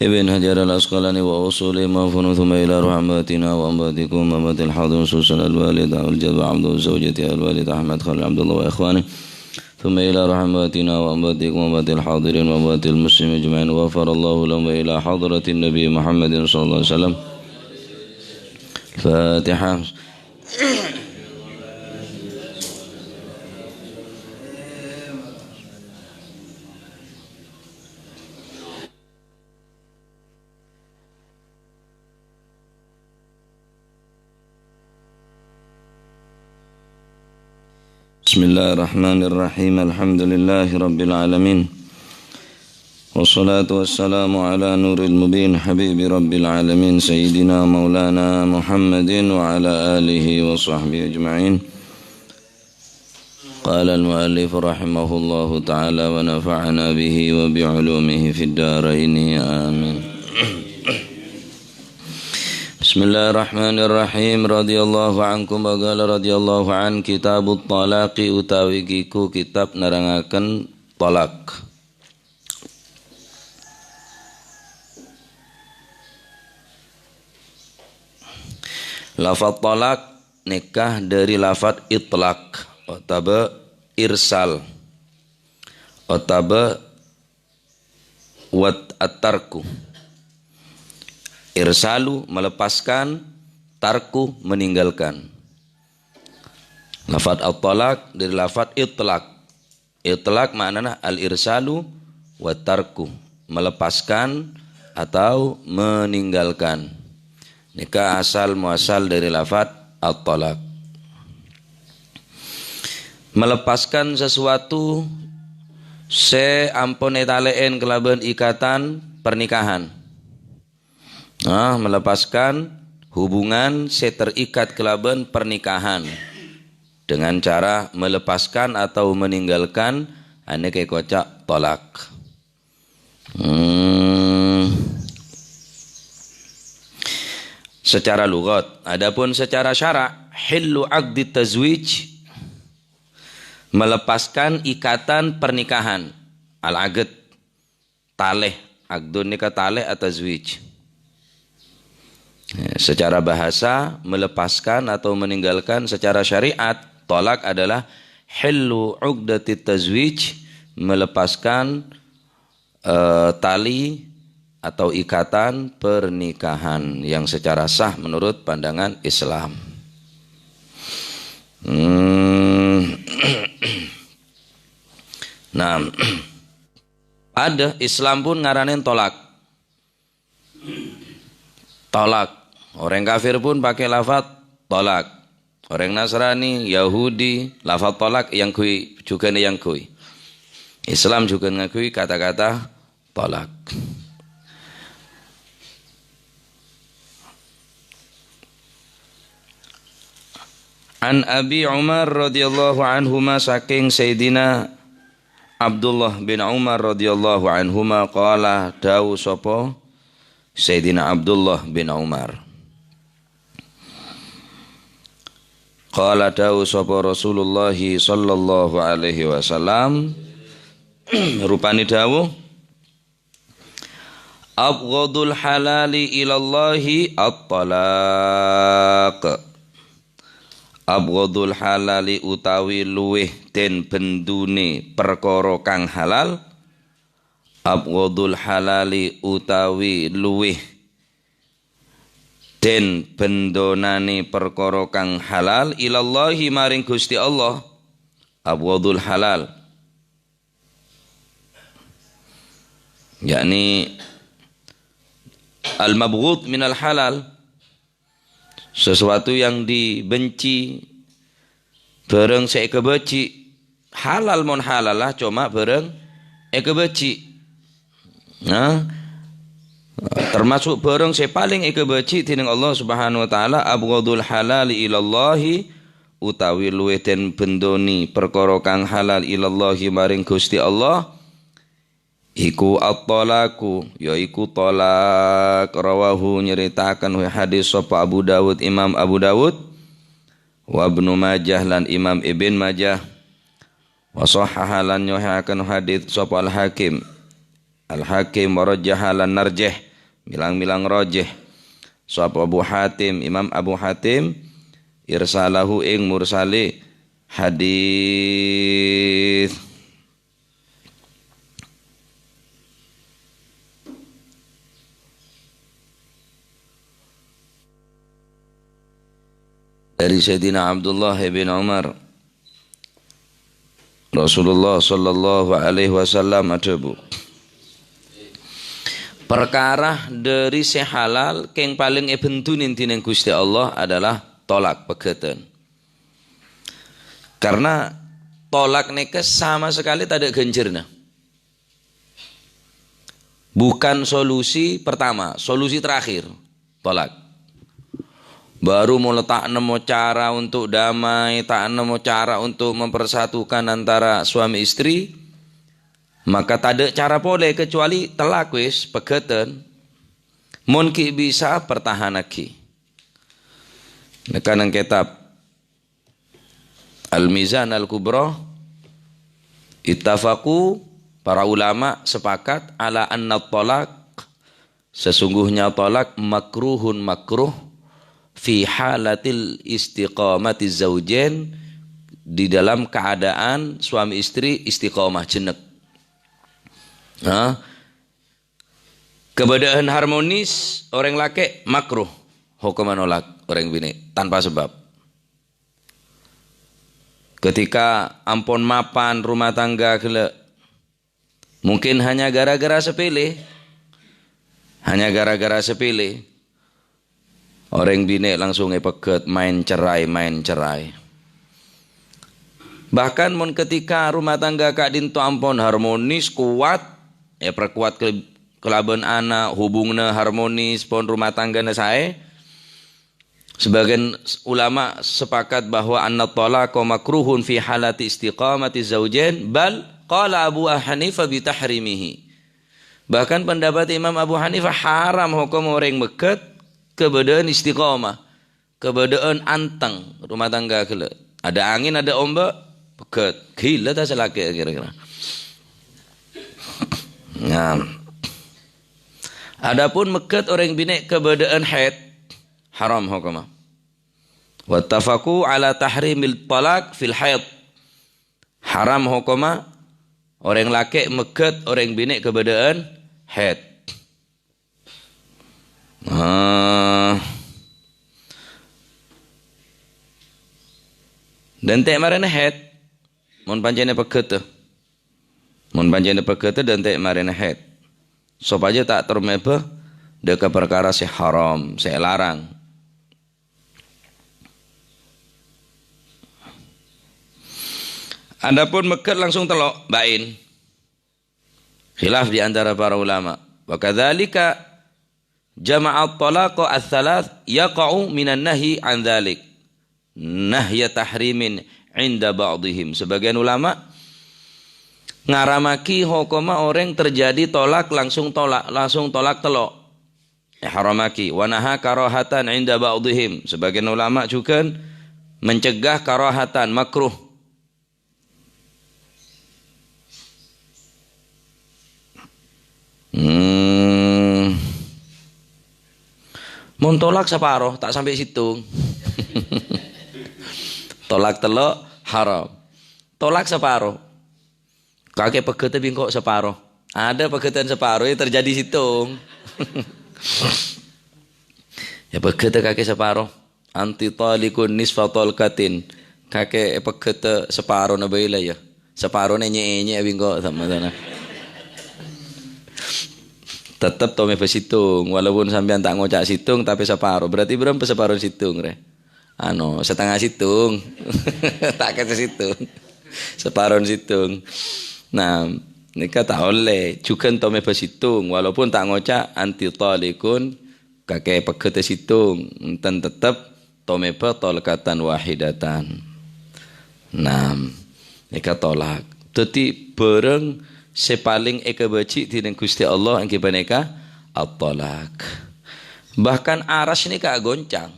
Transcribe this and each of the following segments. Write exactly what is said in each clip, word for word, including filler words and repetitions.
ابن حجر العسقلاني وأصوله ما فنوا، ثم إلى روح أمواتنا وأمواتكم وأموات الحاضرين، خصوصا الوالد والجد وعبده وزوجته الوالد أحمد خليل عبد الله وإخوانه، ثم إلى روح أمواتنا وأمواتكم وأموات الحاضرين وأموات المسلمين أجمعين، غفر الله لهم، وإلى حضرة النبي محمد صلى الله عليه وسلم. الفاتحة. بسم الله الرحمن الرحيم. الحمد لله رب العالمين. والصلاة والسلام على نور المبين حبيب رب العالمين سيدنا مولانا محمد وعلى آله وصحبه أجمعين. قال المؤلف رحمه الله تعالى ونفعنا به وبعلومه في الدارين آمين. Bismillahirrahmanirrahim. Radhiyallahu ankum wa qala radhiyallahu an. Kitabut Thalaqi utawi iku kitab nerangaken thalaq. Lafat thalaq nèka dhâri lafat itlaq otabâ irsal otabâ wat at-tarku. Irsalu, melepaskan, tarku, meninggalkan. Lafat at-thalaq dhâri lafat itlaq. Itlaq ma'nana al-irsalu wa tarku, melepaskan atau meninggalkan. Nèka asal muasal dhâri lafat at-thalaq. Melepaskan sesuatu sè ampon ètalè'è kalabân ikatan pernikahan. Nah, melepaskan hubungan sè terikat kalabân pernikahan dengan cara melepaskan atau meninggalkan, anèka èkoca' thalaq. Hmm. Secara lughat, adapun secara syara', hillu aqdi tazwij, melepaskan ikatan pernikahan, al-aqd, talè, aqdun nèka talè atau tazwij. Ya, secara bahasa, melepaskan atau meninggalkan, secara syariat, thalaq adalah hillu uqdatit tazwij, melepaskan, eh, tali atau ikatan pernikahan yang secara sah menurut pandangan Islam. Hmm. Nah, ada Islam pun ngaranè thalaq. Thalaq. Orèng kafir pun pakai lafat thalaq. Orèng Nasrani, Yahudi, lafat thalaq èyangghuy, jhughân èyangghuy. Islam jhughân ngangghuy kata-kata thalaq. An Abi Umar radhiyallahu anhuma, saking Sayyidina Abdullah bin Umar radhiyallahu anhuma, qala, dawuh sapa Sayyidina Abdullah bin Umar. Qala, dawuh sapa Rasulullah sallallahu alaihi wasallam, rupane dawuh, "Abghadul halali ilallahi at-talaq." Abghadul halali utawi luwih den bendune perkara kang halal. Abghadul halali utawi luwih den bendonane perkara kang halal ilallahi maring Gusti Allah. Abghadul halal. Yakni al-mabghud minal halal. Sesuatu yang dibenci, barang sè èkabâji', halal mon halal lah, coma barang èkabâji'. Nah, termasuk barang sè paling èkabâji' dening Allah Subhanahu wa Ta'ala, abghadul halali ilallahi, utawi luwih den bendoni perkara kang halal ilallahi maring Gusti Allah, iku at-thalaqu, yaiku thalaq. Rawahu, nyaritakan hadis sapa Abu Dawud, Imam Abu Dawud, wa Ibnu Majah, lan Imam Ibn Majah, wa sahhaha, lan nyohihaken hadis sapa Al-Hakim. Al-Hakim, wa rajjaha, lan narjih Milang-milang rajih. Sahab Abu Hatim, Imam Abu Hatim, irsalahu ing mursali hadis. Dari Sayyidina Abdullah bin Umar, Rasulullah sallallahu alaihi wasallam adhâbu, "Perkara dhâri sè halal kèng palèng èbendunè dhinèng Ghustè Allah adalah tolak, peggâtân." Karena tolak nèka sama sekali tadâ' ghânjhârânna. Bukan solusi pertama, solusi terakhir, tolak. Baru mula ta' nemmo cara untuk damai, ta' nemmo cara untuk mempersatukan antara suami istri, maka tadâ' cara polè kecuali tolak wis, peggâtân. Mon ghi' bisa, pertahanaghi. Nèka neng kitab Al-Mizan Al-Kubra, ittafaqu, para ulama sepakat, ala anna talak, sesungguhnya talak makruhun, makruh, fi halatil istiqamati zaujain, di dalam keadaan suami istri istiqamah, jennèk. Nah, kebâdâ'ân harmonis, orèng lakè' makruh, hokomma nolak orèng binè' tanpa sebab. Ketika ampon mapan rumah tangga ghellâ', mungkin hanya gara-gara sepele, hanya gara-gara sepele, orèng binè' langsung èpegghet, maèn cerai, maèn cerai. Bahkan mon ketika rumah tangga ka'dinto ampon harmonis, kuat, èparkowat ke-, kalabân ana', hubunganna harmonis, pon rumah tanggana saè, sebagian ulama sepakat bahwa anna talaqa makruhun fi halati istiqamati zaujain, bal qala Abu Hanifah bi tahrimihi. Bahkan pendapat Imam Abu Hanifah haram hokom orèng megghet kebâdâ'ân istiqamah, kebâdâ'ân anteng rumah tangga ghellâ'. Ada angin, ada ombak, pegghet. Ghilâ ta' sè lakè' kira-kira? Nah. Adapun megghet orèng binè' kebâdâ'ân haid, haram hokomma. Wattafaqu ala tahrimil talaq fil haid. Haram hokomma orèng lakè' megghet orèng binè' kebâdâ'ân haid. Ah. Dântè' marèna haid. Mon pancèn èpegghet, mon pancèn èpegghet dântè' marèna haid. Sopajâ ta' terro mèbâ dâ' ka parkara sè haram, sè èlarang. Adapun megghet langsung tello', bâin. Khilaf di antara para ulama. Wa kadzalika jama'at talaqa ats-tsalath yaqa'u minan nahyi an dzalik. Nahya tahrimin 'inda ba'dihim. Sebagian ulama ngaramaghi hokomma orèng terjadi tolak langsung tolak, langsung tolak tello'. Èharamaghi. Wa naha karahatan 'inda ba'dihim. Sebagian ulama juga mencegah karahatan, makruh. Hmm. Mon tolak saparo, ta' sampè' sèttong. Tolak tello' haram. Tolak saparo. Kakè pegghâtè bi' engko' saparo. Ada pegghâtèn saparo, ya terjadi sèttong. Ya pegghâtè kakè saparo. Anti taliqun nisfa talqatin. Kakè èpegghâtè saparona bhâi la, ya. Saparona ènyè'-ènyè' bi' engko' sama sana. Tetep to mèbâ sèttong, walaupun sampèyan ta' ngoca' sèttong, tapè saparo. Berarti bârâmpa saparona sèttong, rè? Anu, satengnga sèttong. Ta' kèra sèttong. Saparona sèttong. Nah, nèka ta' ollè. Jhughân to mèbâ sèttong, walaupun ta' ngoca' anti taliqun, kakè pegghâtè sèttong, enten tetep to mèbâ talqatan wahidatan. Nah, nèka tolak. Dhâddhi, bârâng sè palèng èkabâji' dhinèng Ghustè Allah èngghi panèka at-tolak. Bahkan aras nèka agoncang.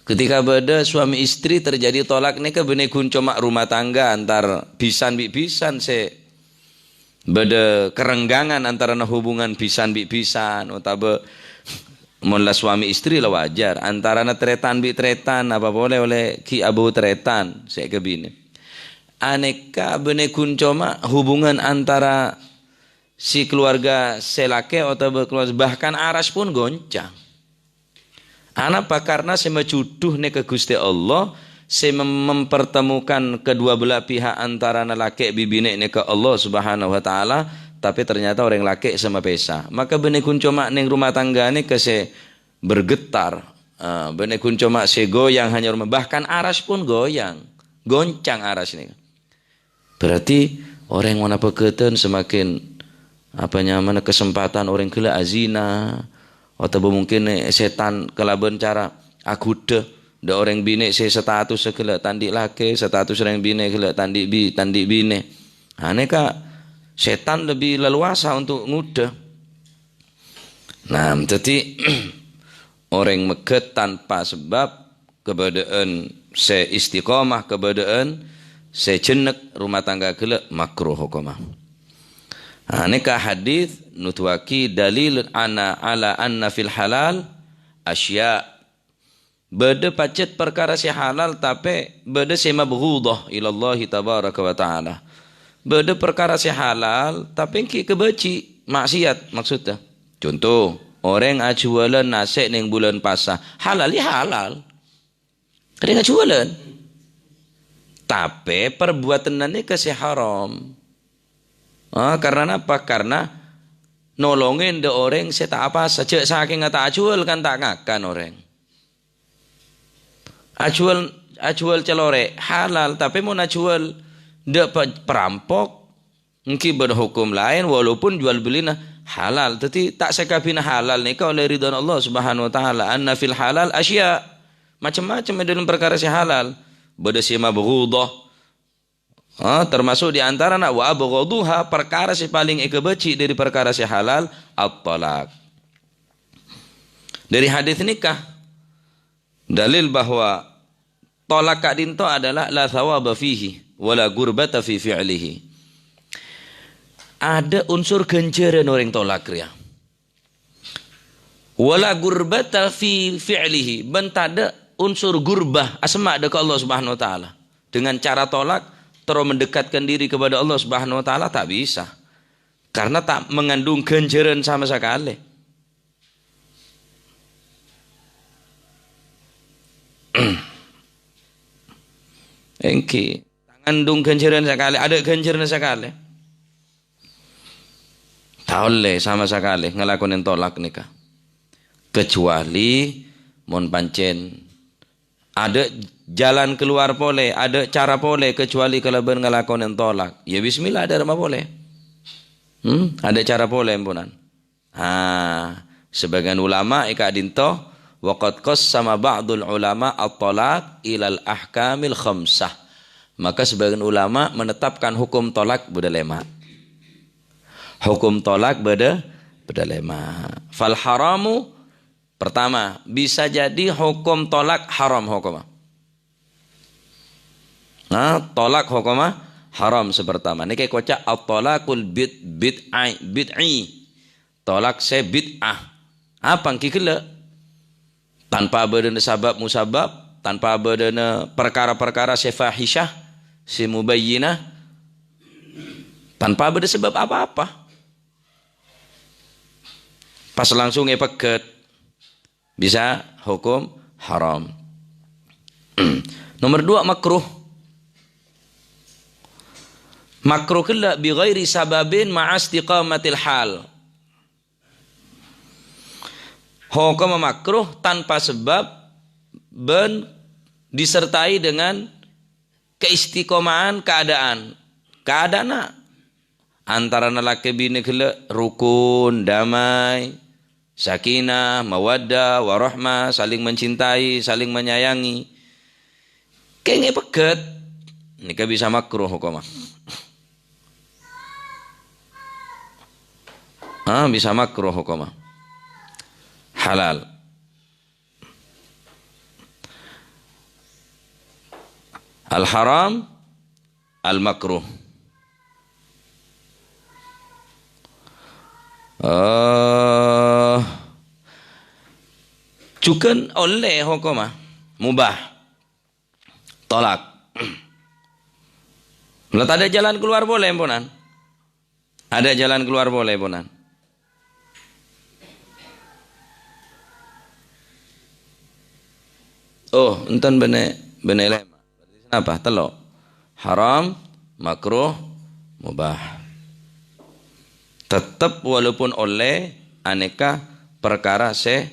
Ketika bâdâ suami istri terjadi tolak nèka bânnè ghun coma rumah tangga antar bhisan bi' bhisan sè Bâdâ kerenggangan antarana hubungan bhisan bi' bhisan, otabâ mon la suami istri la wajar, antarana tarètan bi' tarètan, apa polè ollè ghi' abâu tarètan sè èkabinè. Anèka bânnè ghun coma hubungan antara si keluarga sè lakè' otabâ keluarga, bahkan aras pun goncang. Anapa? Karna sè majhudhu nèka Ghustè Allah, sè mem-, mempertemukan kedua belah pihak antarana lakè' bi' binè' nèka Allah Subhanahu wa Ta'ala, tapè ternyata orèng lakè' sè mapèsa. Maka bânnè ghun coma neng rumah tangga nèka sè bergetar, eh, bânnè ghun coma sè goyang hanya rumah, bahkan aras pun goyang, goncang aras nèka. Berarti orèng mon abhâghâdhân semakin, apa nyamana, kesempatan orèng ghellâ' azina, otabâ mungkin sètan kalabân cara aghudhâ. Dâ' orèng binè' sè status ghellâ' ta' andi' lakè, status orèng binè' ghellâ' ta' andi' bi-, ta' andi' binè'. Anèka sètan lebih leluasa untuk ngodâ. Nah, dhâddhi orèng meghât tanpa sebab, kabâdâ'ân sè istiqomah, kabâdâ'ân sè jhennèk, rumah tangga ghellâ' makruh hokomma. Nah, nèka hadis nudhuwâghi dalil ana ala anna fil halal asya'. Bâdâ pajhât parkara sè halal, tapè bâdâ sè mabghudah ilallahi tabaraka wa ta'ala. Bâdâ parkara sè halal, tapè ènggi kabâji', maksiat maksoddhâ. Conto, orèng ajhuwâlân nasè' neng bulân pasa, halal ya halal. Orèng ajhuwâlân. Tapè parbuwâtanna nèka sè haram. Ah, karna napa? Karna nolongè dâ' orèng sè ta' apasa. Jhâ' sakènga ta' ajhuwâl kan ta' ngakan orèng. Ajhuwâl, ajhuwâl calorè' halal, tapè mon ajhuwâl dâ' pa-, parampok, ènggi bâdâ hokom laèn, walaupun juwâl bellina halal. Dhâddhi, ta' sakabina halal nèka ollè ridhâna Allah Subhanahu wa Ta'ala. Anna fil halal asya'. Macem-macem è dâlem parkara sè halal. Bâdâ sè mabghudah. Ah, termasuk di antarana wa abghaduha, parkara sè palèng èkabâji' dâri parkara sè halal, at-talaq. Dâri hadis nèka, dalil bahwa tolak ka'dinto adalah la thawaba fihi wa la gurbata fi fi'lihi. Adâ' unsur ghânjhârân orèng tolak rèya. Wa la gurbata fi fi'lihi, bân tadâ' unsur gurbah, asemma' dâ' ka Allah Subhanahu wa Ta'ala. Dengan cara tolak, terus mendekatkan diri kepada Allah Subhanahu wa Ta'ala, tak bisa. Karena tak mengandung ganjaran sama sekali. Ènggi, ta' ngandung ganjaran sakalè, adâ' ganjaranna sakalè. Ta' ollè sama sakalè ngalakonè tolak nèka. Kecuali mon pancèn adâ' jalan keluar polè, adâ' cara polè kecuali kalabân ngalakonè tolak. Ya bismillah, dârâmma polè. Hmm, adâ' cara polè, empunan. Ah, sebagian ulama è ka'dinto, wa qad qassama ba'dul ulama at-talaq ilal ahkamil khamsah. Maka sebagian ulama menetapkan hukum tolak bâdâ lèma'. Hukum tolak bâdâ, bâdâ lèma'. Fal haramu, pertama, bisa jadi hukum tolak haram hukumma. Nah, tolak hukumma haram sè pertama. Nèka èkoca' at-talaqul bid-, bid'i, bid'i. Tolak sè bid'ah. Apa ènggi ghellâ'? Tanpa bâdâna sabab musabab, tanpa bâdâna parkara-parkara sè fahisyah, sè mubayyinah, tanpa bâdâ sabab apa-apa. Pas langsung èpèghât, bisa hukum haram. Nomor dua, makruh. Makruh ghellâ' bi ghairi sababin ma'a istiqamatil hal. Hukumma makruh tanpa sebab bân disertai dengan keistiqomahan keadaan. Keadaanna antarana lakè binè ghellâ' rukun, damai, sakinah, mawaddah, warahmah, saling mencintai, saling menyayangi. Kèng èpèghât, nèka bisa makruh hukumma. Ah, bisa makruh hukumma. Halal. Al-haram, al-makruh. Eh, jhughân ollè hokomma mubah. Tolak. La tadâ' jalan keluar polè, ponan. Adâ' jalan keluar polè, ponan. Oh, enten bânnè, bânnè lèma'. Berarti napa? Tello'. Haram, makruh, mubah. Tettep walaupun ollè anèka parkara sè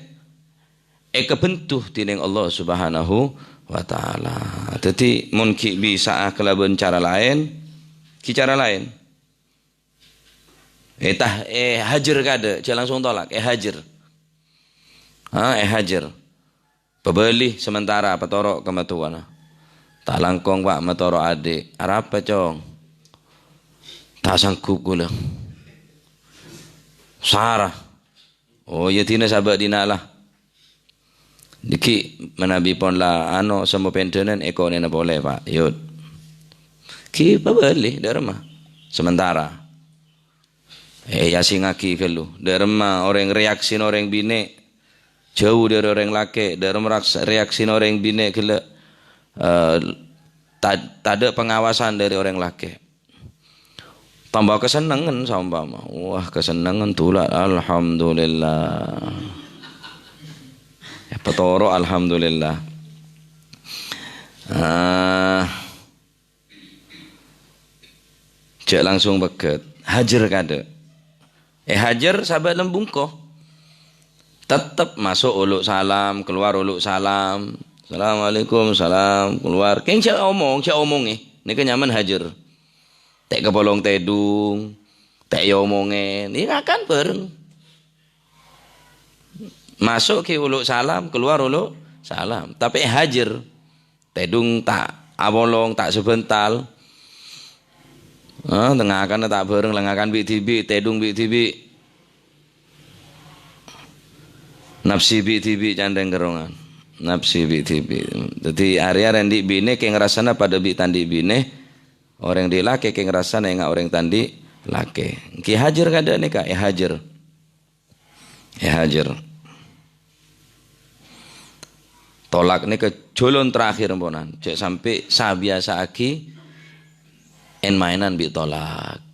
èkabhendhu dhinèng Allah Subhanahu wa Ta'ala. Dhâddhi, mon ghi' bisa'a kalabân cara laèn, ghi' cara laèn. Èta-, èhajâr kadâ', jhâ' langsung tolak, èhajâr. Ha, èhajâr. Pabâli sementara, patoro' ka mattowana. "Ta' langkong, Pa', matoro' adhi'." "Arapa, Cong?" "Ta' sanggup kaulâ." "Sara." "Oh, iyâ, dina sabâ' dina la." "Dhiggi' manabi pon la ano semmo pendhânan èkonèna polè, Pa'." "Yut." "Ghi' pabâli, dâ' remma." "Sementara." Èyasingngaghi ghâllu. Dâ' remma orèng reaksina orèng binè' jhâu dâri orèng lakè', dâ' remma raks-, reaksina orèng binè' ghellâ', eh, ta-, tadâ' pangawasan dâri orèng lakè'. Tamba kasennengngan saompama. Wah, kasennengngan tulak. Alhamdulillah. Èpatoro', alhamdulillah. Ah. Jhâ' langsung pegghet. Hajâr kadâ'. Èhajâr sabâ' lambungko. Tettep maso' olo' salam, keluar olo' salam. "Assalamualaikum, salam," keluar. Kèng jhâ' omong, jhâ' omongè. Nèka nyamana hajâr. Ta' kapolong tèdung, ta' èomongè. Nèka ngakan bhâreng. Maso' ghi' olo' salam, keluar olo' salam. Tapè èhajâr. Tèdung ta' apolong, ta' sabhântal. Ah, tengngakana ta' bhâreng, la ngakan bi'-dhibi', tèdung bi'-dhibi'. Nafsi bi'-dhibi' can rèng kerrongan. Nafsi bi'-dhibi'. Dhâddhi, arèya rèng andi' binè kèng rassana padâ bi' ta' andi' binè. Orèng andi' lakè kèng rassana enga' orèng ta' andi' lakè. Èhajâr kadâ' nèka, èhajâr. Èhajâr. Tolak nèka jhulun terakhir, ponan. Jhâ' sampè' sabiyasa'aghi èn-maènan bi' tolak.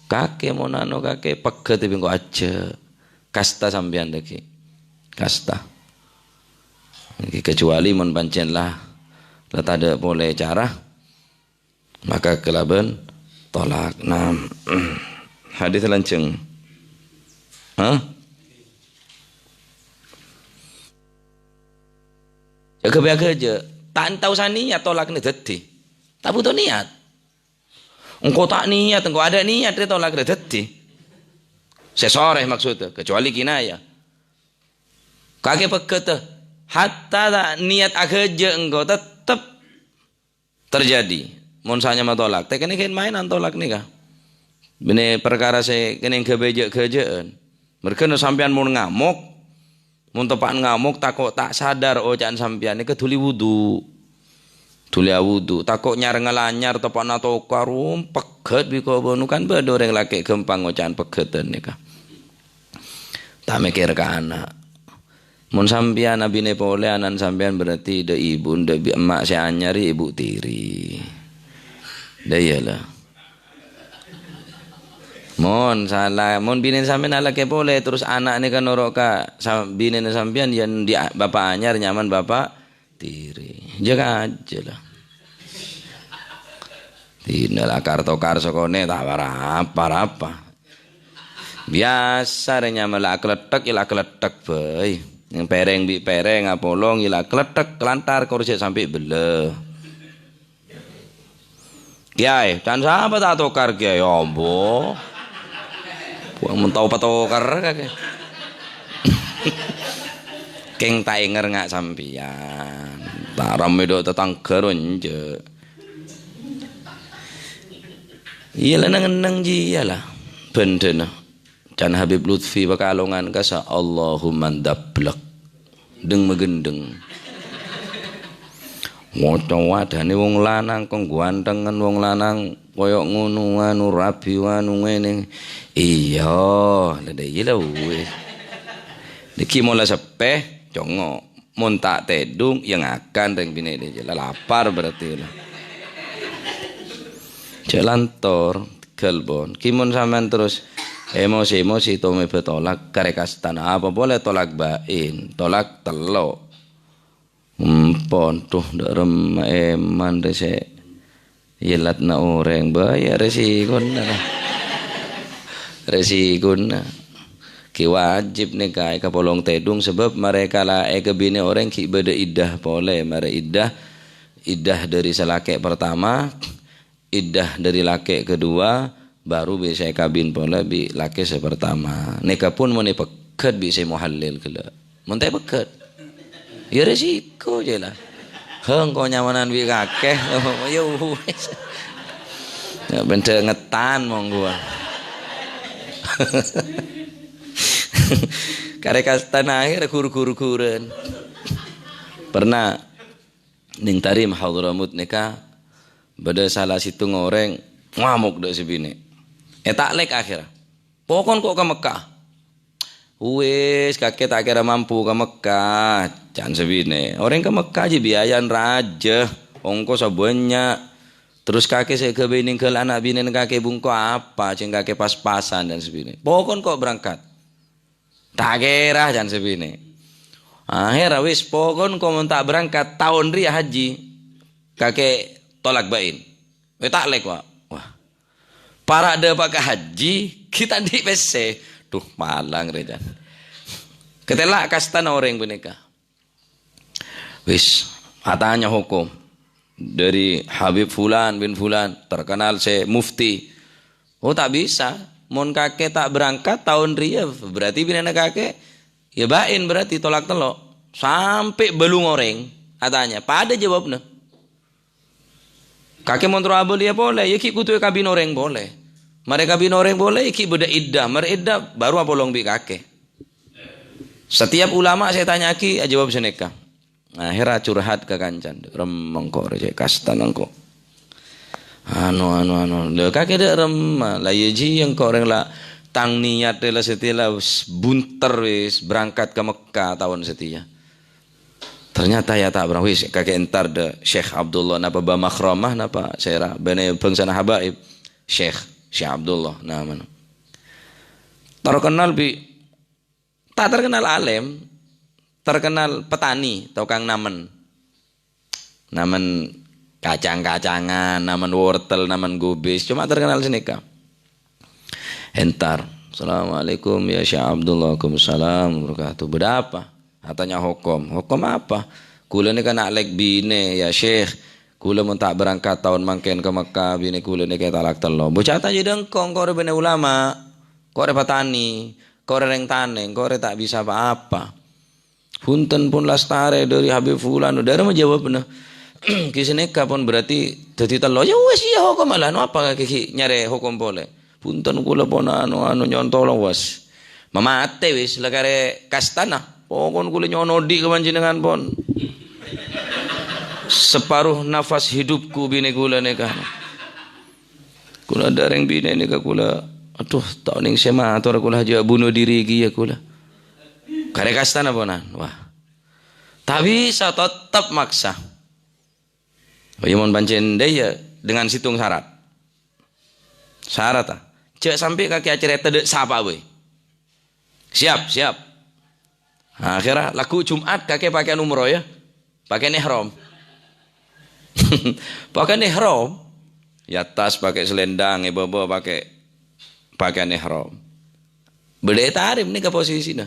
Kakè mon anu kakè, pegghet bi' engko' ajâ'. Kasta sampèyan dhâggi'. Kasta. Ngghi, kecuali mon pancèn la, la tadâ' polè cara. Maka kalabân tolak. Nah, hadis lanjhâng. Hah? Jhâ' ghâbây aghâjâ'. Ta' tao saniyat tolakna dhâddhi. Ta' buto niyat. Engko' ta' niyat, engko' adâ' niyat rè tolak rè dhâddhi. Sè sorè maksudda, kecuali kinaya. Kakè pegghâtâ. Hatta ta' niyat aghâjâ' engko' tettep terjadi. Mon sanyama tolak, tèkènè kèn maènan tolak nèka. Bânnè parkara sè kènè ghâbây jâ'-ghâjâ'. Merghâna sampèyan mon ngamok, mon teppa'na ngamok, tako' ta' sadar oca'na sampèyan nèka dhuli wudu. Dhuli awudu, tako' nyar-ngalanyar, teppa'na tokar, um, pegghât bi' kobâ, nu kan bâdâ orèng lakè' ghâmpang oca'na pegghâtân nèka. Ta' mèkkèr ka ana'. Mon sampèyan abinè polè, ana'na sampèyan berarti dâ' ibu, dâ' bi-, emma' sè anyar, ibu tiri. Dâ' iyâ la. Mon sala, mon binèna sampèyan alakè polè, terros ana' nèka noro' ka sa-, binèna sampèyan, yâ andi' a-, bapa' anyar, nyamana bapa' tiri. Jâgâ ajâ la. Dina la kar-tokar sakonè' ta' para-, para-apa. Biyasa rè nyamana la akalètthèk, yâ la akalètthèk bhâi. Neng pèrèng bi' pèrèng apolong, yâ la akalètthèk, kalantar korjhâ sampè' bellâ. Kèyaè, can sapa ta' tokar, Kèyaè? Ambo. Wong mentau patokar kakè. Kèng ta' ènger nga' sampèyan. Ta' rammè dâ' tatangghâ ro enjâ'. Iyâ la neng-enneng jiyâ la. Bhândhâna. Can Habib Lutfi Pekalongan kasa Allahumma dablek. Deng-magendeng. Ngoco wadane wong lanang, kong guantengen wong lanang koyo ngono, anu, rabi, anu, ngene. Iya, lha, iyâ la wis. Niki mola seppe, congo. Mon ta' tedhung, ya ngakan reng binene. La lapar berarti la. Cek lantor, tegal, Bon. Ki mon sampean terus emosi-emosi to mebe tolak, kare kastana apa pole tolak bain, tolak tello'. Empon, duh, ndak rem-, eman rese. Yelatna oreng, bahaya resikona. Resikona. Ki wajib nikahe kapolong tedhung, sebab mareka la ekabine oreng gi' badha iddah pole. Mare iddah, iddah dari salake pertama, iddah dari lake kedua, baru bisa kabin pole bi' lake se pertama. Neka pun mon epegget bi' se muhallil gella'. Mon ta' epegget, ya resiko je la. He, engko' nyamanan bi' kakeh. Ya wis. Ya, benda ngetan monggo. Kare kastana akhir gur-gur-guren. Pernah ning Tarim Hadramut neka, badha sala settong oreng ngamok dha' se bine. Etaklek akhir. Pokon ko' ka Mekkah. Wis, kake ta' kera mampu ka Mekkah, can se bine. Oreng ka Mekkah aja biayan raja, ongkosa bannya'. Terus kake se gabe ninggal ana' binena kake bungko apa, ceng kake pas-pasan can se bine. Pokon ko' berangkat. Ta' kera, can se bine. Akhera wis, pokon ko' mon ta' berangkat taon riya haji, kake tolak bain. Etaklek, wa. Wah. Para' dapa' ka haji, kita di' pesse. Duh, malang re, can. Ketela' kastana oreng paneka. Wis, atanya hukum. Dari Habib Fulan bin Fulan, terkenal se mufti. Oh, ta' bisa. Mon kake ta' berangkat taon riya, berarti binena kake, ya bain berarti tolak tello'. Sampe' balung oreng, atanya. Padha jawabna. Kake mon terro abaliya pole, ya gi' kudu ekabin oreng pole. Mare kabin oreng pole, ya gi' badha iddah. Mare iddah, baru apolong bi' kake. Setiap ulama saya tanyaki, ajawab saneka. Akhera curhat ka kancana. Rem engko' rece kasta engko'. Anu, anu, anu. Lha, kake dha' remma. La, iya ji engko' oreng la tang niat la setela s-, bunter wis berangkat ka Mekkah taon setia. Ternyata ya ta' berang wis kake entar dha' Syekh Abdullah napa Ba Makhramah napa sera bene bangsana habaib. Syekh, Syekh Abdullah namana. Terkenal bi' Ta' terkenal alem, terkenal petani, tokang namen. Namen kacang-kacangan, namen wortel, namen gubis, cuma terkenal saneka. Entar, "Assalamualaikum ya Syekh Abdullah." "Waalaikumsalam wabarakatuh." "Bâdâ apa?" Atanya hukum. "Hukum apa?" "Kaulâ neka na' lek bine, ya Syekh. Kaulâ mon ta' berangkat taon mangken ka Mekkah, bine kaulâ neka talak tello'." "Bocah ta' jadi engko', engko' re bine ulama, engko' re petani." Engko' re reng tanè, engko' re ta' bisa pa-apa. Bhunten pon lastare dhâri Habib Fulan, dhâremma jawabna. Ghi' sanèka pon berarti dhâddhi tello'. Ya wes, iyâ, hokom, ala no apa ghi' nyarè hokom polè. Bhunten, kaulâ pon anu, anu, nyontolo, wes. Mamatè wis, la karè kastana. Pokon kaulâ nyono odi' ka panjhennengngan pon. Separuh nafas hidupku binè kaulâ nèka. Kaulâ dâ' rèng binè nèka kaulâ, aduh, ta' onèng sè mator kaulâ, jhâ' bunuh diri kèya kaulâ. Karè kastana ponan. Wah. Ta' bisa, tettep maksa. Oh, iyâ, mon pancèn dâ' iyâ, dengan sèttong syarat. Syarat, ah. Jhâ' sampè' kakè acarèta dâ' sapa bhâi. Siap, siap. Akhirnya lagghu' Jumat kakè pakèan umroh, ya. Pakèan ihram. Pakèan ihram. È attas pakè selendang, è bâbâ pakè pakèan ihram. Bâdâ è Tarim nèka posisina.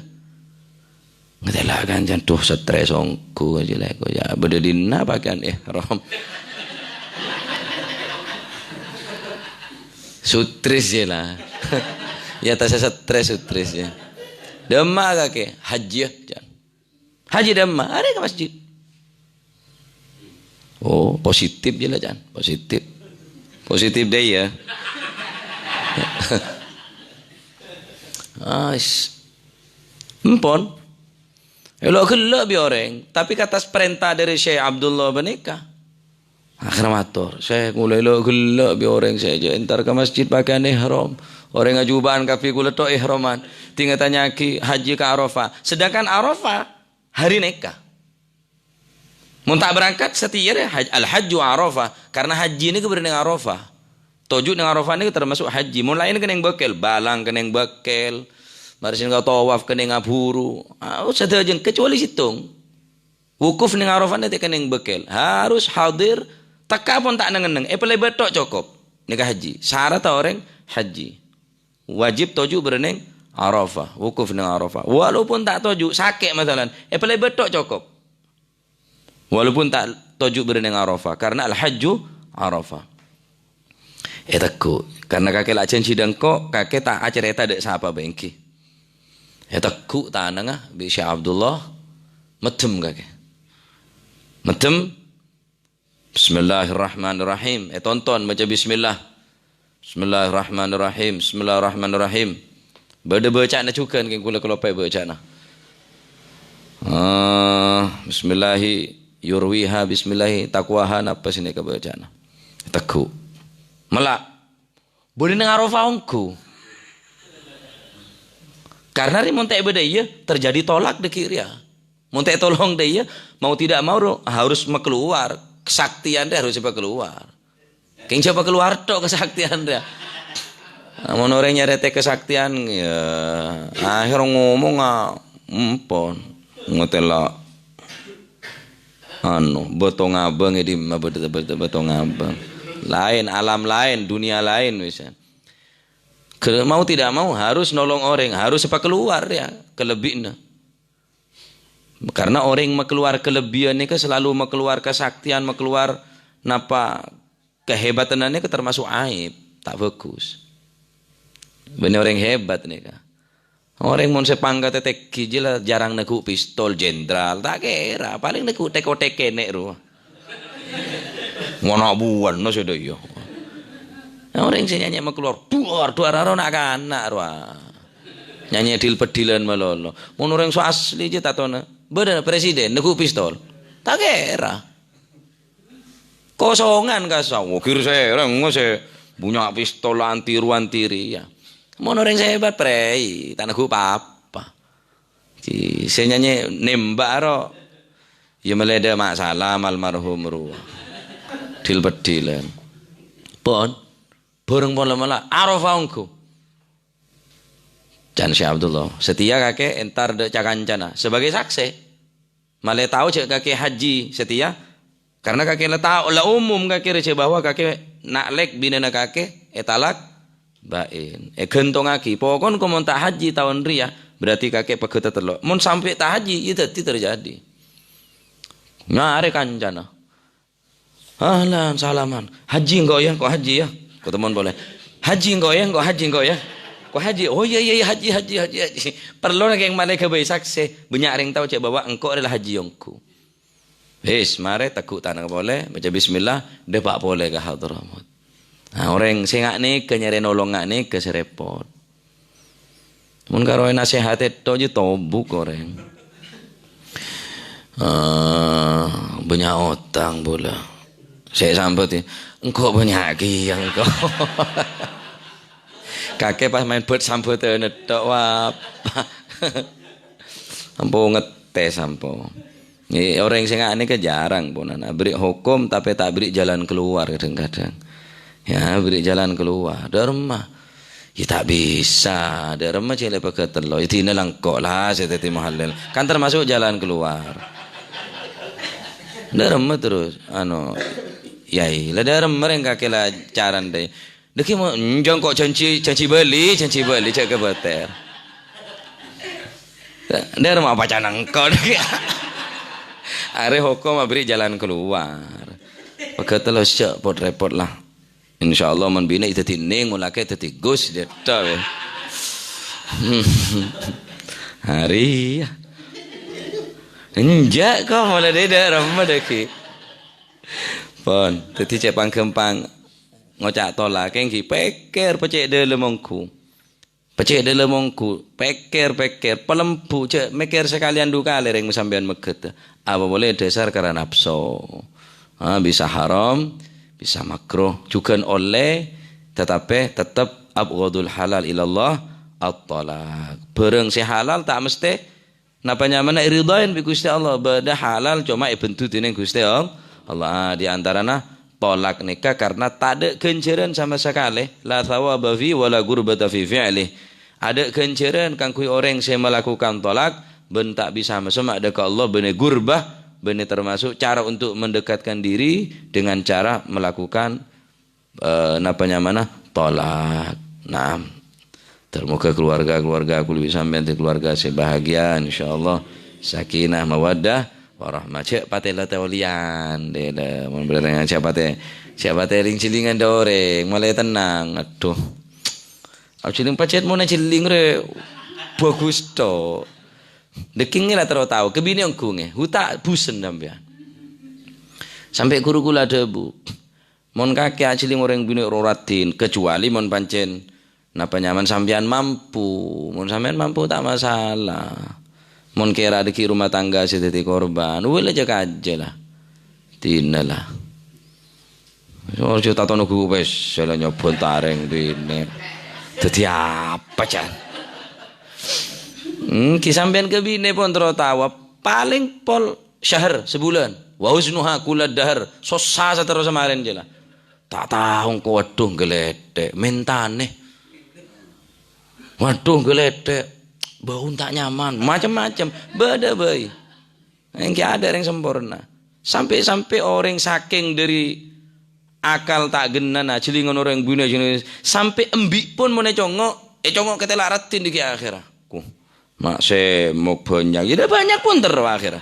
Ngatèla kancana, duh, stres ongghu jhâ' lèko, ya. Bâdâ dinna pakèan ihram. Sutris jhâ' la. Ya, ta' stres, sutris jhâ'. Dâ' emma kakè, hajjiyâ, can. Hajji dâ' emma, arè ka masjid. Oh, positif jhâ' la, can. Positif. Positif dâ' iyâ. Ais. Empon. Èlo' ghellâ' bi' orèng, tapè ka attas parènta dâri Syekh Abdullah panèka. Akhèrra mator, "Syekh, kaulâ la ghellâ' bi' orèng sè jhâ' entar ka masjid pakèyan ihram. Orèng ajuba'an kabbhi, kaulâ tho' ihraman. Ding ètanya'aghi hajji ka Arafah." Sedangkan Arafah hari nèka. Mon ta' berangkat, satèya rè haj-, al-hajju Arafah. Karena hajji nèka bâdâ neng Arafah. Toju' neng Arafah nèka termasuk hajji. Mon laèn kennèng bâkkèl, bâlang kennèng bâkkèl. Marè sè nèka tawaf kennèng aburu. Ah, sadhâjâna kecuali sèttong. Wukuf neng Arafah nèka ta' kennèng bâkkèl. Harus hadir, tekka pon ta' neng-enneng. Èpalèbât tho' cokop. Nèka hajji. Syarat orèng hajji. Wajib toju' bâdâ neng Arafah, wukuf neng Arafah. Walaupun ta' toju', sakè' masalan, èpalèbât tho' cokop. Walaupun ta' toju' bâdâ neng Arafah, karena al-hajju Arafah. Ètegghu', karena kakè la ajhânjhi dâ' engko', kakè ta' acarèta dâ' sapa bhâi ènggi. Ètegghu' tanangnga bi' Syekh Abdullah, meddhem kakè. Meddhem, "Bismillahirrahmanirrahim." Ètonton maca bismillah. "Bismillahirrahmanirrahim. Bismillahirrahmanirrahim." Bâdâ bâca'na jhughân, kèng kaulâ kaloppaè bâca'na. Ah, bismillahi yurwiha, bismillahi taqwaha, napa sè nèka bâca'na. Tegghu'. Mella'. Bâdâ neng Arafah ongghu. Karena rè mon ta' bâdâ iyâ, terjadi tolak dâgghi' rèya. Mon ta' tolong dâ' iyâ, mau tidak mau ro-, harus makeluar. Kesaktian rè harus makeluar. Kèng jhâ' pakeluar tho' kasaktiyan rèya. Mon orèng nyarètè kasaktiyan, ya, akhèr ngomong, ah, empon. Ngatèla, anu, bâto ngabâng è dimma bâto, bâto, bâto ngabâng. Laèn, alam laèn, dunia laèn, wis. Ke-, mau tidak mau harus nolong orèng, harus pakeluar ya, kelebbiyânna. Karena orèng makeluar kelebbiyân nèka selalu makeluar kasaktiyan, makeluar napa kahebatanna nèka termasuk aib, ta' bhâghus. Bânnè orèng hebat nèka. Orèng mon sè pangkaddhâ tèngghi jiyâ la jhârâng neggu' pistol jenderal, ta' kèra, palèng neggu' tèk-otèk kènè' rowa. Ngono buwâna sè dâ' iyâ. Nah, orèng sè nyanyè makeluar, duwâr-duwâr aro na'-kana' rowa. Nyanyè dil-peddilan malolo. Mon orèng sè asli jiyâ tatona, bâdâ presiden neggu' pistol. Ta' kèra. Kosongan kassa', wah, ghi' sèrèng sè bunnya' pistol anti-ru-antiri, ya. Mon orèng sè hebat, prèi, ta' neggu' pa-apa. Ki-, sè nyanyè nembak ro, ya mèlè dâ' Ma' Salam almarhum rowa. Dil-peddilan. Pon, bhâreng pon la-mala, Arafah ongghu. Can Syekh Abdullah, satèya kakè entar dâ' ca-kancana sebagai saksè. Malè tao jhâ' kakè hajji satèya, karena kakè la tao, la umum kakè rèya bahwa kakè na'lèk binèna kakè ètalak bâ'in, èghântongaghi. Pokon ko mon ta' hajji taon rèya, berarti kakè pagghâtâ tello'. Mon sampè' ta' hajji, iyâ dhâddhi terjadi. Nyarè kancana. Ahlan, salaman. "Hajji engko' ya, engko' hajji ya." Ketemuan polè. "Hajji engko' ya, engko' hajji engko' ya. Engko' hajji." "Oh iya, iya, iya, hajji, hajji, hajji, hajji." Perlo nèkèng malè ghâbây saksè. Bânnya' rèng tao jhâ' bahwa engko' rèya la hajji ongghu. Wis, marè teggu' tanang polè, maca bismillah, dâpa' polè ka Hadramaut. Nah, orèng sè nga' nèka nyarè nolong nga' nèka sè rèpot. Mon karo nasèhatè tho' jiyâ tobuk orèng. Eh, bânnya' otang polè. Sè sambhât, "Engko' bânnya' kèya engko'." Kakè pas maèn bât sambhâdhânna tho', wah. Ampo ngetes ampo. Eh, orèng sè nga' nèka jhârâng, ponapa. Beri hukum, tapè ta' beri jalan keluar kadhâng-kadhâng. Ya, beri jalan keluar. Dâ' remma. Ya, ta' bisa. Dâ' remma cè' la pagghâtâ tello'. Ya, dina la engko' la sè dhâddhi muhallil. Kan termasuk jalan keluar. Dâ' remma terros, anu, yai. La dâ' remma rèng kakè la carana dâi. Dâgghi' mo-, enjâ' engko' jhânjhi, jhânjhi bâli, jhânjhi bâli, jhâ' kabâtèr. Dâ' remma apa can engko', dâgghi'. Arè hukum abri jalan keluar. Pagghâtâ tello' jhâ' pot-rèpot la. Insyaallah mon binè' dhâddhi nèng, mon lakè' dhâddhi gus, dâddhi. Arè. Enjâ' ko' molaè dâ' remma dâgghi'. Pon, dhâddhi cè' pangghâmpang ngoca' tolak, èngghi pèkkèr pècè' dâlem ongghu. Pècè' dâlem ongghu, pèkkèr-pèkkèr, palembhu, jhâ' mèkkèr sakalèyan du kalè rèng sampèyan mèghât. Apa polè dhâsar karana napso. Ah, bisa haram, bisa makruh. Jhughân ollè, tatapè tettep abghadul halal ilallah at-thalaq. Bhârâng sè halal ta' mestè napa nyamana èridhaè bi' Ghustè Allah. Bâdâ halal coma èbendhu dhinèng Ghustè All-, Allah. Ah, di antarana tolak nèka karna tadâ' ghânjhârân sama sakalè. La thawaba fi wa la qurbata fi fi'lih. Adâ' ghânjhârân kaangghuy orèng sè malakukan tolak, bân ta' bisa masemma' dâ' ka Allah, bânnè gurbah, bânnè termasuk cara untuk mendekatkan diri dengan cara melakukan, eh, napa nyamana? Tolak. Naam. Termoga keluarga-keluarga kaulâ bi' sampèyan dhâddhi keluarga sè bahagia, insyaallah. Sakinah, mawaddah, warahmah. Jhâ' patè la tèoliyan, dèdè. Mon bhâreng jhâ' patè, jhâ' patè ling-jhillingan dâ' orèng, malè tennang. Adhu. Ajhilling pajhât mon ajhilling rè bhâghus to. Dâggingngè la terro tao, ka binè' ongghu ngè. Hu ta' bhusen sampèyan. Sampè' ghuru kaulâ adhâbu, "Mon kakè ajhilling orèng binè' ro raddhin, kecuali mon pancèn napa nyamana sampèyan mampu. Mon sampèyan mampu ta' masalah. Mon kèra dâgghi' rumah tangga sè dhâddhi korban, wèla jhâ' kajhâ la. Dina la." Ojo tatono ghu pes, sela nyoba ntareng binè. Dhâddhi apa, Jan? Hmm, ki sampèyan ka binè pon terro tao, paling pol syahr, sebulan. Wa husnuha kulad dahar, sossa saterrossa marèn jâ la. Ta' tao engko' waduh ghelèdhek, mentane. Waduh ghelèdhek, bau ta' nyaman, macem-macem. Bâdâ bhâi. Èngghi adâ' orèng samporna. Sampè'-sampè' orèng sakèng dhâri akal ta' gennana, jhillingan orèng binè' jhillingan, sampè' embi' pon mon ècongngo', ècongngo' ka tella' raddhin dâgghi' akhèra. Ku, ma' sèmok bânnya', ya bânnya' pon terro akhèra.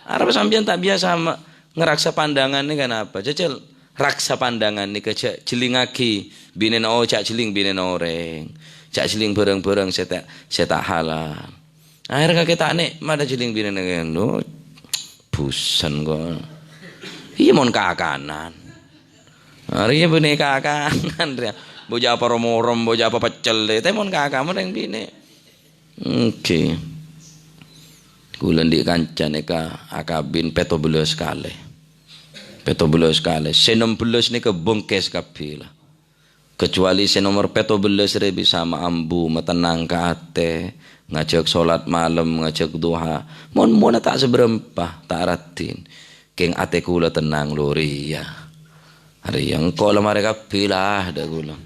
Arapa sampèyan ta' biyasa ma-, ngaraksa pandangan nèka napa? Jhâjhâl raksa pandangan nèka jhâ' jhillingngaghi binèna o-, jhâ' jhilling binèna orèng. Jhâ' jhilling bhârâng-bhârâng sè ta', sè ta' halal. Akhèr kakè ta' nè'mat ajhilling binèna kèno. Bhusen ko'. Iyâ mon kakanan. Arèya binè' kakanan rèya. Bâjâ apa rom-orom, bâjâ apa peccel, tè mon kaka mon rèng binè'. Èngghi. Kaulâ andi' kanca nèka akabin pètto bellâs kalè. Pètto bellâs kalè. Sè nem bellâs nèka bengkes kabbhi la. Kecuali sè nomer pètto bellâs rè bisa maambu, matennang ka atè, ngajhâk solat malem, ngajhâk duha. Mon-monna ta' sabârâmpa, ta' raddhin. Kèng atè kaulâ tennang lo rèya. Arèya engko' la marè kabbhi la, dâ' kaulâ.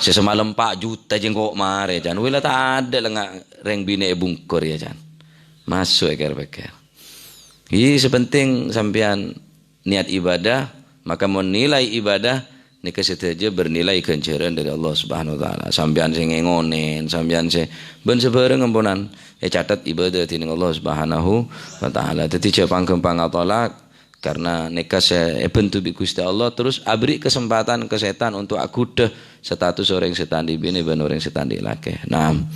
Sè samalem pa' juta jhâ' engko' marè, Jan. Wèla ta' adâ' la nga-, rèng binè' è bungkur, ya, Jan. Maso' è kèr-pèkkèr. Iyâ, sè penting sampèyan niat ibadah, maka mon nilai ibadah nèka sadhâjâ bernilai ganjaran dari Allah Subhanahu wa Ta'ala. Sampèyan sè ngonèn, sampèyan sè bân sabârâng amponan ècatet ibadah dhinèng Allah Subhanahu wa Ta'ala. Dhâddhi jhâ' pangghâmpang atolak, karna nèka sè èbendhu bi' Ghustè Allah, terus abri kesempatan ka sètan untuk aghudhâ status orèng sè ta' andi' binè bân orèng sè ta' andi' lakè. Naam.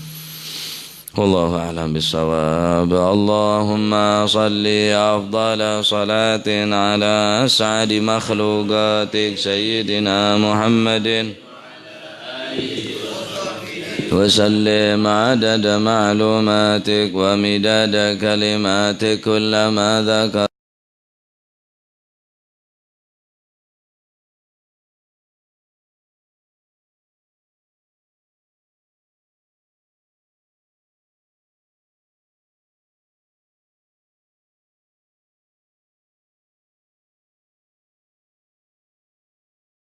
Wallahu a'lam bissawab. Allahumma shalli afdhala shalatin ala as'adi makhluqatik Sayyidina Muhammadin wa sallim adada ma'lumatik wa midada kalimatik kullama dzakar